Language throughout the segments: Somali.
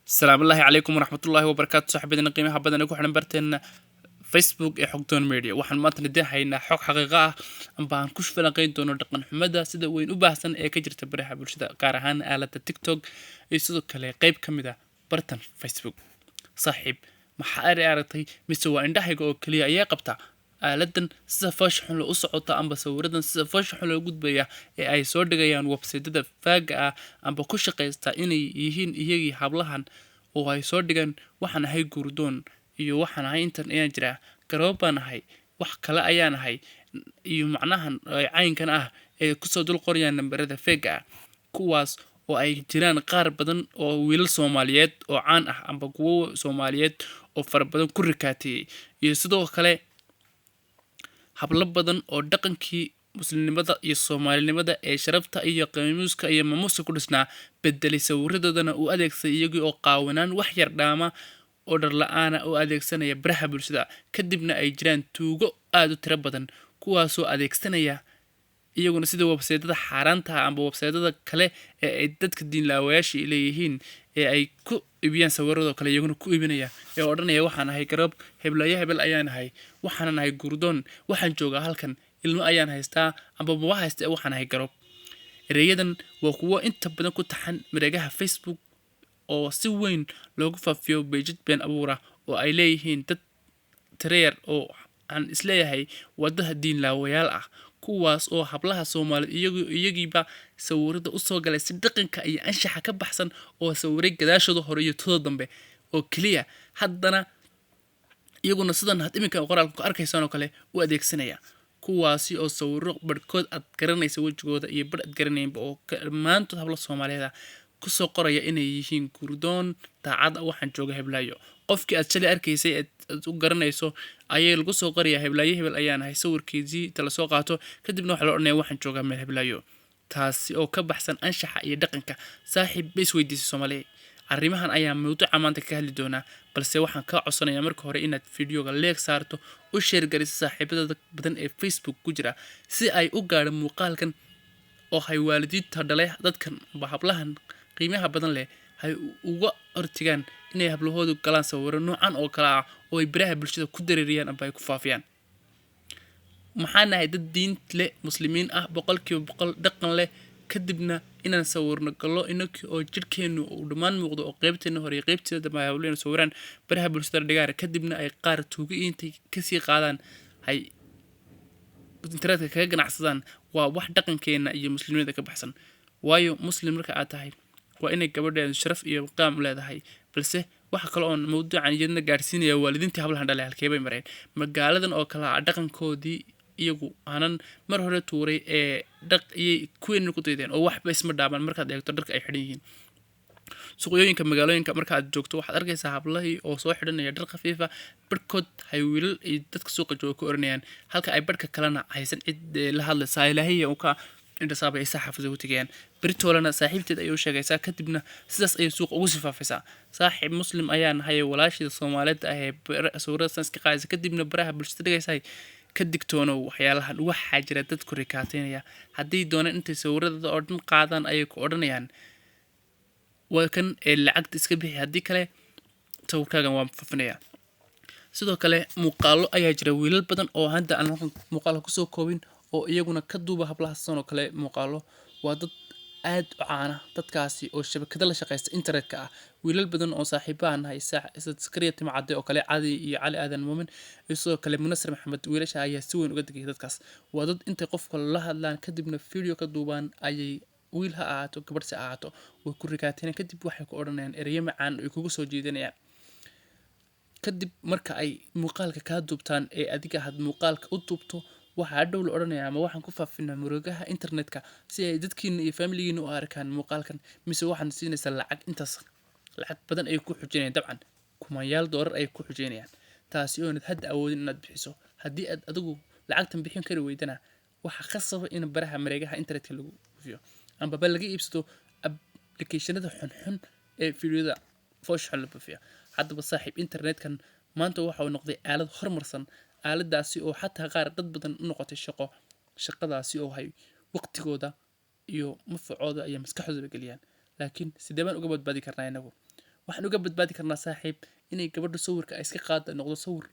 Asalaamullaahi calaykum waraxmatullaahi wabarakaatu. Saaxiibadana qiimaha badan ee ku xidhan barteena Facebook ee Xogdoon Media, waxaan maanta idin haynaa xog xaqiiqo ah amba aan ku falanqeyn doono dhaqan xumada sida weyn u baahsan ee ka jirta baraha bulshada, gaar ahaan aaladda TikTok iyo sidoo kale qeyb ka mid ah bartan Facebook. Saaxiib, maxaa aragtay mise waa indhahayga oo keliya ayaa qabta aaladan sida foosha xun loo u socota amba sawiradan sida foosha xun loo gudbaya ee ay soo dhigayaan websaydyada faaga ah amba ku shaqaysta inay yihiin iyagii hablahan, oo ay soo dhigaan "waxaan ahay guurdoon" iyo "waxaan ahay intan ayaan jiraa, garoob baan ahay, wax kale ayaan ahay" iyo macnahan caynkan ah ee kusoo dul qorayaan nambarada feega ah, kuwaas oo ay jiraan qaar badan oo wiilal Soomaaliyeed oo caan ah amba kuwo Soomaaliyeed oo fara badan ku rikaateeyey, iyo sidoo kale hablo badan oo dhaqankii muslimnimada iyo Soomaalinimada ee sharafta iyo qiimuuska iyo maamuuska ku dhisnaa bedelay, sawiradoodana u adeegsaday iyagii oo qaawanaan wax yar dhaama oo dhar la-aana u adeegsanaya baraha bulshada. Kadibna ay jiraan tuugo aada u tiro badan kuwaasoo adeegsanaya iyaguna sida websaydyada xaaraantaha amba websaydyada kale ee ay dadka diinlaawayaasha leeyihiin ee ay ku iibiyaan sawiradoo kale, iyaguna ku iibinaya ee odhanaya "waxaan ahay garoob, heblayo hebel ayaan ahay, waxaanan ahay guurdoon, waxaan joogaa halkan, ilmo ayaan haystaa amba maba haysta, waxaan ahay garoob." Ereyadan waa kuwo inta badan ku taxan mareegaha Facebook oo si weyn loogu faafiyo pages been abuura oo ay leeyihiin dad tireyer oo aan isleeyahay wadaha diinlaawayaal ah, kuwaas oo hablaha Soomaaliyeed iyagiiba sawirada usoo galay si dhaqanka iyo anshaxa ka baxsan, oo sawiray gadaashooda hore iyo tooda dambe oo keliya, haddana iyaguna sidan had iminka qoraalka ku arkaysaan oo kale u adeegsanaya, kuwaasi oo sawiro barhkood aad garanaysa wejigooda iyo barh aad garanaynba oo dhammaantood habla Soomaaliyeed ah kusoo qoraya inay yihiin gurdoon daacad ah, waxaan jooga heblaayo. Qofkii aad shalay arkaysay aad u garanayso ayay lagu soo qorayaa "heblaayo hebel ayaan ahay", sawirkiisii inta lasoo qaato kadibna waxaa la odhanaya "waxaan joogaa meel heblaayo", taasi oo ka baxsan anshaxa iyo dhaqanka. Saaxiib, ma isweydiisay Soomaaliya? Arrimahan ayaa mawduuca maanta ka hadli doonaa, balse waxaan kaa codsanayaa marka hore inaad videoga like saarto, u share gariso saaxiibada badan ee Facebook ku jira si ay u gaadho muuqaalkan, oo hay waalidiinta dhalay dadkan amba hablahan qiimaha badan leh hay uga hortagaan inay hablahoodu galaan sawiro noocan oo kale ah oo ay baraha bulshada ku dareeriyaan amba ay ku faafiyaan. Maxaa nahay dad diin leh, Muslimiin ah, 100% dhaqan leh, kadibna inaan sawirno gallo inakii oo jidhkeenu uu dhammaan muuqdo oo qeybteena hore iyo qeybteeda dambe ay habluhu sawiraan baraha bulshada dhigaan, kadibna ay qaar tuugo intay kasii qaadaan hay internetka kaga ganacsadaan, waa wax dhaqankeena iyo muslimnimada ka baxsan. Waayo, Muslim marka aad tahay waa inay gabadheedu sharaf iyo qaam leedahay. Balse waxa kale oon mawduucan iyadna gaadhsiinaya waalidiintii hablahan dhalay, halkee bay mareen magaaladan oo kale ah dhaqankoodii iyagu aanan mar hore tuuray ee dhaq iyay kuweena ku daydeen oo waxba isma dhaaban markaad eegto dharka ay xidhan yihiin? Suuqyooyinka magaalooyinka marka aad joogto waxaad arkaysaa hablahii oo soo xidhanaya dhar khafiifa, barhkood hay wiilal iyo dadka suuqa jooga ku oranayaan, halka ay barhka kalena haysan cid la hadlaysaa, ilaahiya uu ka indhasaabay ay saxaafada ugu tegayaan. Beritoolana saaxiibteed ayay u sheegaysaa, kadibna sidaas ayay suuqa ugu sii faafaysaa. Saaxiib, Muslim ayaa nahay, walaashida Soomaaliyeed ah ee sawirada san iska qaadaysa kadibna baraha bulshada dhigaysa, ka digtoonow waxyaalahan. Waxaa jira dadku rikaateynaya, haddii doonaan intay sawiradooda oo dhan qaadaan ayay ku odhanayaan "waa kan ee lacagta iska bixi, haddii kale sawirkaagan waan faafinaya." Sidoo kale muuqaalo ayaa jira wiilal badan oo hadda aan halkan muuqaalka kusoo koobin oo iyaguna ka duuba hablaha sidan oo kale muuqaalo. Waa dad aad u caana dadkaasi oo shabakado la shaqeysta internetka ah. Wiilal badan oo saaxiibahan nahay sida Sakariya Timacade oo kale, Cali iyo Cali Aadan Muumin iyo sidoo kale Munasir Maxamed, wiilasha ayaa si weyn uga degay dadkaas. Waa dad intay qofka la hadlaan kadibna video ka duubaan ayay, wiil ha ahaato, gabadh se ahaato, way ku rikaateen, kadib waxay ku odhanayaan ereyo macaan ay kugu soo jiidanayaan. Kadib marka ay muuqaalka kaa duubtaan ee adiga had muuqaalka u duubto, waxaa hadhow la odhanayaa ama waxaan ku faafinaa murugaha internetka si ay dadkiina iyo familigiina u arkaan muuqaalkan, mise waxaan siinaysaa lacag intaas. Lacag badan ayay ku xujinayaan, dabcan kumanyaal doolar ayay ku xujeynayaan, taasi oonad hadda awoodin inaad bixiso. Haddii aad adigu lacagtan bixin kari weydana, waxaa khasaba in baraha mareegaha internetka lagu hufiyo ambaba laga iibsado applicationada xunxun ee fiidiyoda foosha xun la buufiyo. Haddaba saaxiib, internetkan maanta waxa uu noqday aalad horumarsan, aaladaasi oo xataa qaar dad badan u noqotay shaqo, shaqadaasi oo hay waqtigooda iyo mafacooda iyo maskaxdooda geliyaan. Laakiin sidee baan uga badbaadi karnaa inagu? Waxaan uga badbaadi karnaa, saaxiib, inay gabadhu sawirka ay iska qaada noqdo sawir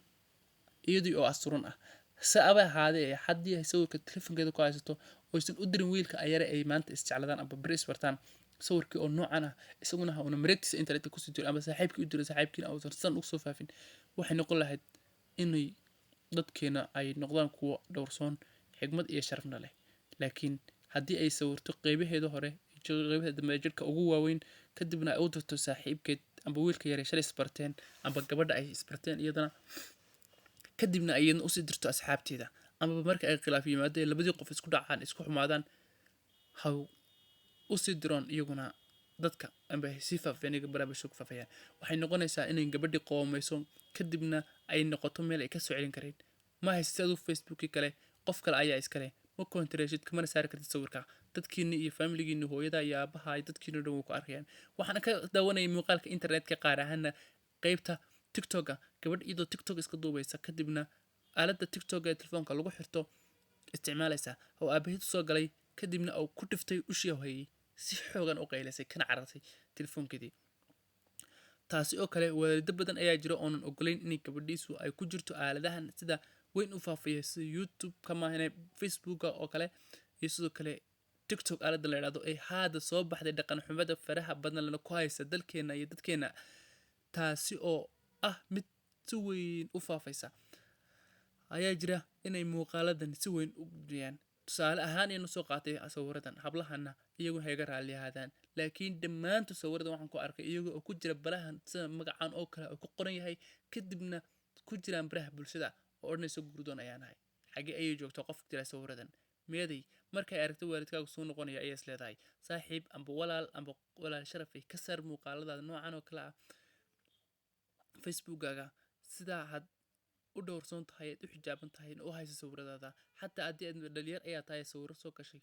iyadii oo asturan ah. Se aba ahaadee, haddii ay sawirka telefonkeeda ku haysato oysan u dirin wiilka ayare ay maanta isjecladaan amba beri isbartaan sawirkii oo noocan ah, isaguna ha una mareegtiisa internetka kusii diro ama saaxiibkii u diro, saaxiibkiina uusan sidan ugu soo faafin, waxay noqon lahayd inay dadkeena ay noqdaan kuwo dhowrsoon, xigmad iyo sharafna leh. Laakiin haddii ay sawirto qeybaheeda hore, qeybaheeda dambe ee jirka ugu waaweyn, kadibna ay u dirto saaxiibkeed amba wiilka yare shalay isbarteen amba gabadha ay isbarteen iyadana, kadibna ay iyadna usii dirto asxaabteeda, amaba marka ay khilaaf yimaado ee labadii qof isku dhacaan, isku xumaadaan, ha usii diroon iyaguna dadka amba ay sii faafiyaan iyaga baraha bulshada ku faafiyaan, waxay noqonaysaa inay gabadhii qoomeyso, kadibna ay noqoto meel ay kasoo celin kareen. Ma haysatid adigu Facebookii kale, qof kale ayaa iskale, ma kontareeshid, kamana saari kartid sawirka. Dadkiini iyo familigiini, hooyada iyo aabaha iyo dadkiini dhan way ku arkayaan. Waxaan ka daawanayay muuqaalka internetka, qaar ahaana qeybta TikToka, gabadh iyadoo TikTok iska duubaysa, kadibna aaladda TikTok ee telefoonka lagu xirto isticmaalaysa oo aabaheed usoo galay, kadibna uu ku dhiftay ushii hayay, si xoogan u qaylisay, kana carartay telefoonkeedii. Taasi oo kale, waalido badan ayaa jira oonan ogolayn inay gabadhiisu ay ku jirto aaladahan sida weyn u faafiya, sida YouTube-ka maahane Facebooka oo kale iyo sidoo kale TikTok aaladda la yidhahdo ee haada soo baxday, dhaqan xumada faraha badan lana ku haysa dalkeena iyo dadkeena, taasi oo ah mid si weyn u faafaysa, ayaa jira inay muuqaaladan si weyn u gudbiyaan. Tusaale ahaan aynu soo qaatay sawiradan hablahana, iyagu hayga raalli ahaadaan, laakiin dhammaantood sawiradan waxaan ku arkay iyaga oo ku jira barahan sida magacan oo kale oo ku qoran yahay, kadibna ku jiraan baraha bulshada oo odhanaysa gurdoon ayaan ahay. Xagee ayay joogtaa qof jira sawiradan? Meeday? Markay aragto waalidkaagu soo noqonaya ayaa is leedahay, saaxiib amba walaal amba walaal sharafay, ka saar muuqaaladaada noocan oo kale ah Facebookkaaga. Sidaa had u dhowrsoon tahay, aad u xijaaban tahay, u hayso sawiradaada. Xataa haddii aad dhalinyar ayaa tahay sawiro soo gashay,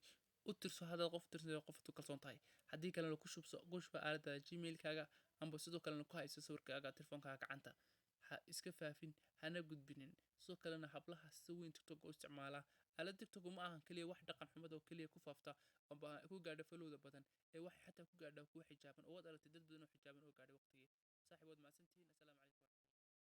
u tirso haddaad qof tirsan, qof ku kalsoon tahay. Haddii kalena ku shubso, ku shuba aaladada Gmailkaaga, amba sidoo kalena ku hayso sawirkaaga telefoonkaaga gacanta. Ha iska faafin, hana gudbinin. Sidoo kalena hablaha si weyn TikTok u isticmaala, aalad TikTok ma ahan keliya wax dhaqan xumada oo keliya ku faafta amba ku gaadha falowda badan, ee waxay xataa ku gaadhaa kuwa xijaaban oo waad aragtay dad badan oo xijaaban oo gaadhay waqtigii. Saaxiib, waad mahadsantihiin. Assalaamu calaykum.